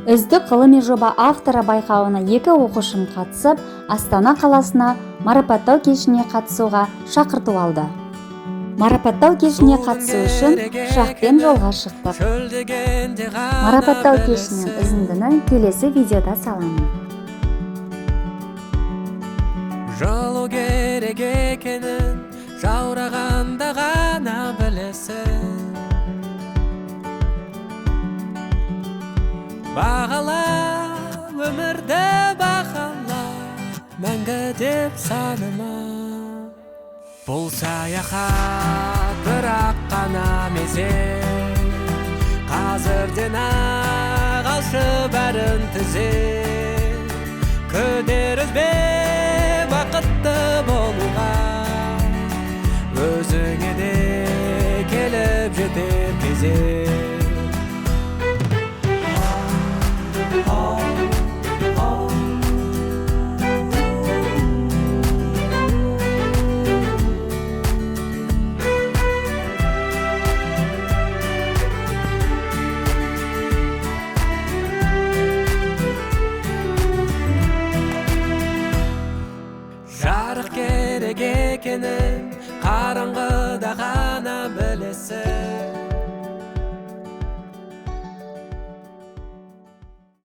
Үздік ғылыми жоба авторы байқауына 2 оқушым қатысып, Астана қаласына марапаттау кешіне қатысуға шақырту алды. Марапаттау кешіне қатысу үшін ұшақпен жолға шықтық. Марапаттау кешінен үзіндіні келесі видеода саламын. Жылу керек екенін жаурағанда ғана білесің. Бағала, өмірді бағала, мәңгі деп санама. Бұл саяхат бірақ қана мезет, қазірден ақ алшы бәрін түзеп. Күдер үзбе бақытты болуға, өзіңе де келіп жетер кезек. Жарық керек екенін қараңғыда